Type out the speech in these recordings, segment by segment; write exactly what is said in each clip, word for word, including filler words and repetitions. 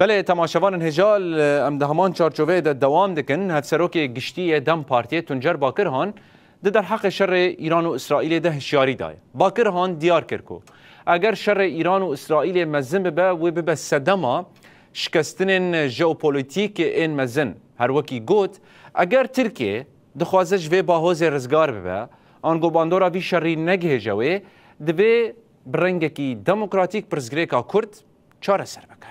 Belê, temaşevanên hêja, em di heman çarçoveyê de dewam dikin. Hevserokê giştî yê dem Partiyê Tuncer Bakirhan di derheqê şerê Îran û Îsraîlê de hişyarî daye. Bakirhan diyar kir ku eger şerê Îran û Îsraîlê mezin bibe, wê bibe sedema şikestinên jeopolîtîk ên mezin. Her wekî got, eger Tirkiye dixwaze ji vê bahozê rizgar bibe, ango bandora vî şerî negihêje wê, divê bi rengekî demokratîk pirsgirêka Kurd çareser bike.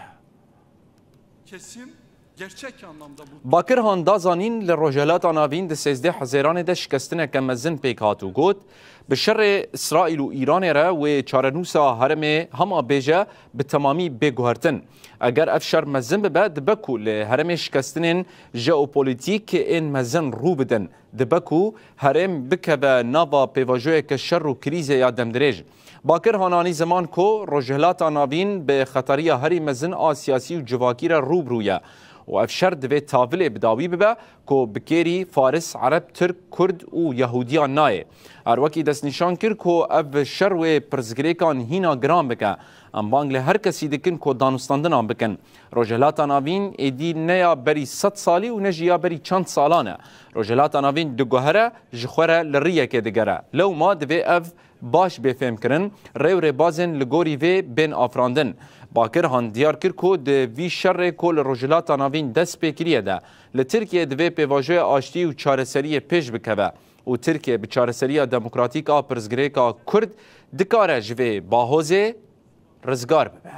Kesin, gerçek anlamda bu. Bakirhan da zanîn, li Rojhilata Navîn di sêzdeh Hezêranê de şikestineke mezin pêk hat û got, bi şerê Îsraîl û Îranê re wê çarenûsa herêmê hema bêje bi temamî bê guhertin. Eger ev şer mezin bibe, dibe ku li herêmê şikestinên jeopolîtîk ên mezin rû bidin. Dibe ku herêm bikeve nava pêvajoyeke şer û krîzê ya demdirêj. Bakirhan anî ziman ku Rojhilata Navîn bi xetariya herî mezin a siyasî û civakî re rû bi rû ye û ev şer divê tavilê bi dawî bibe ku bi kêrî Faris, Ereb, Tirk, Kurd û Yehûdiyan nayê. Her wekî destnîşan kir ku ev şer wê pirsgirêkan hîna giran bike. Em bang li her kesî dikin ku danûstandinan bikin. Rojhilata Navîn êdî ne ya berî sed salî û ne jî ya berî çend salan e. Rojhilata Navîn diguhere, ji xwe re li riyekê digere. Lewma divê ev baş bê fêhmkirin, rê û rêbazên li gorî vê bên afirandin. Bakirhan diyar kir ku di vî şerê ku li Rojhilata Navîn dest pê kiriye de, li Tirkiye divê pêvajoya aştî û çareseriyê pêş bikeve û Tirkiye bi çareseriya demokratîk a pirsgirêka Kurd dikare ji vê bahozê rizgar bibe.